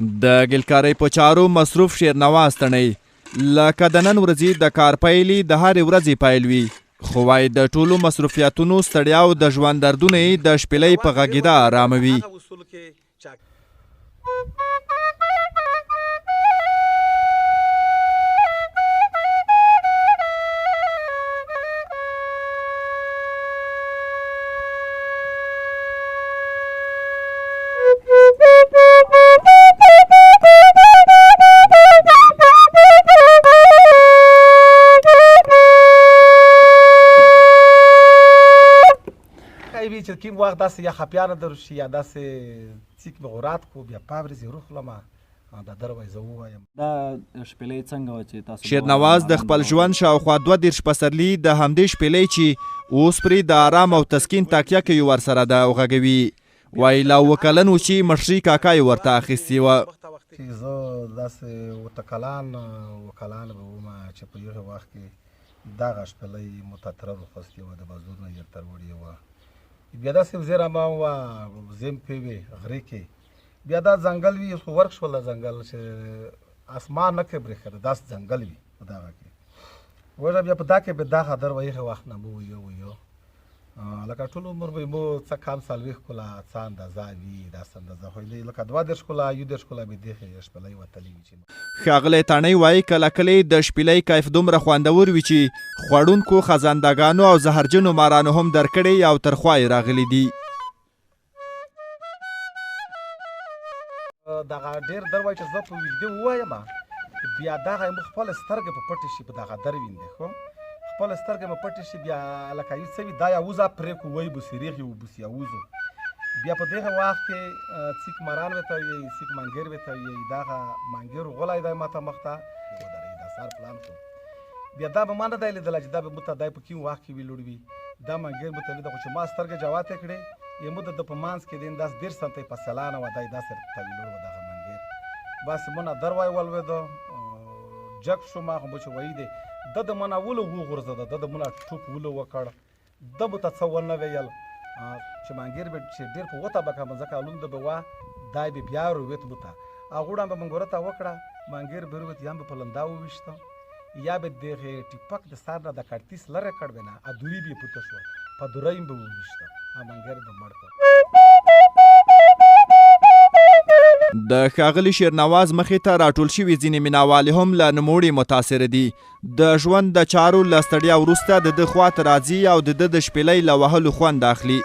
د ګلکارۍ په چارو مصروف شیرنواز تڼۍ لکه د نن ورځې د کار پیل یې د هرې ورځې پیل وي، خو وایي د ټولو مصروفیتونو ستړیا او د ژوند دردونه یې د شپېلۍ په غږېدا اراموي. وی چې کیم وخت داسې یا خپیانه درشي یا داسې څیک مې غورات کو بیا پاورې زه روخلمه دا دروي زه ووایم. دا شپېلۍ څنګه وه چې تاسو به شیرنواز د خپل ژوند شاوخوا 32 پسرلي د همدې شپېلۍ چې اوس پرې د آرام او تسکین تکیه کوي ورسره ده او غږوي. وایي لا اووه کلن و چې مشري کاکا یې ورته اخیستې وه. چې زه داسې 7 کلن 7 کلن به وم چې په یغه وخت کې دغه شپېلۍ مو ته تره رخصتې وه، د بازور نه یې تروړې وه. بیا داسې وزې رامه وه، وزې مې پرې وې غرې کې. بیا دا ځنګل وي، خو ورک شول دا ځنګل چې اسمان نه کې برېښېده، داسې ځنګل وي په دغه کې. وژه بیا په دا کې به دغه در ویښه وخت نه مو ویو ویو لکه ټول عمر به مو څه کم 40 کله څه اندازه وي، داسې اندازه خو لکه 32 کله 31 کله به دغې شپېلۍ وتلې وي چې. ښاغلی تڼۍ وایي کله کله یې د شپېلۍ کیف دومره خوندور وي چې خوړونکو خزندګانو او زهرجنو مارانو هم درکړی او تر خوا یې راغلي دي. دغه ډیر در وای چې زه په ویږدې ووایم، بیا دغه مو خپل سترګې په پټې شي، په دغه در ویندې خو خپل سترګې مو پټې شي. بیا لکه یو څه وي دا یا وزه پرې کو وای بوسي ریغې وبوسي یا وزو. بیا په دغه وخت کې څیک ماران وته وي، څیک منګیر وته وي، دغه منګیر غولای دی ماته مخته ودرې دا سر پلان کو. بیا دا به ما نه دی لیدلی چې دا به مو ته دی په کوم وخت کې ویلوړ وي. دا منګیر مو ته لیده، خو چې ما سترګې جواتې کړې یې مو د په منځ کې دین داس 30 سنتې په سلانه وه، دی داسې ته ویلوړ وه دغه منګیر. بس مونه دروای ولوېده، جګ شو. ما خو چې وایي دی د منه ولو وغورځېده، د مونه ټوپ ولو وکړ، ده مو ته څه ونه ویل چې منګیر به چې ډېر په وته به که ځکه لوند به وه، دی به بیا رویت مو ته هغه به منګوره ته وکړه. منګیر به رویت یا به په لندا وویشته یا به دغه ټیپک د سر نه د کړتیس لرې کړ به نه ادوري به پورته شوه، په دورۍ به وویشته، منګیر به مړ کړ. د ښاغلي شیرنواز مخې ته راټول شوي ځینې مینهوال هم له نوموړي متاثر دي. د ژوند د چارو له ستړیا وروسته د ده خوا ته راځي او د ده د شپېلۍ له وهلو خوند اخلي.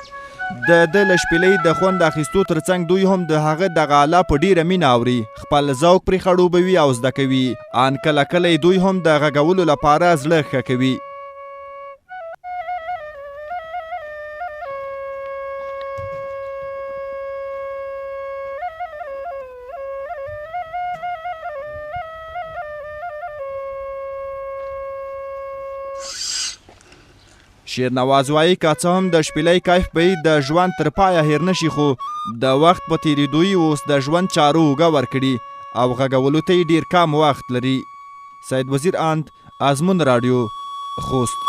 د ده له شپېلۍ د خوند اخیستو ترڅنګ دوی هم د هغه دغه آله په ډېره مینه اوري، خپل ذوق پرې خړوبوي او زده کوي. ان کله کله یې دوی هم د غږولو لپاره زړه ښه کوي. شیرنواز وایي که څه هم د شپېلۍ کیف به یې د ژوند تر پایه هېر نه شي، خو د وخت په تېرېدو یې اوس د ژوند چارو اوږه ورکړي او غږولو ته یې ډېر کم وخت لري. سید وزیر اند، ازمون راډیو، خوست.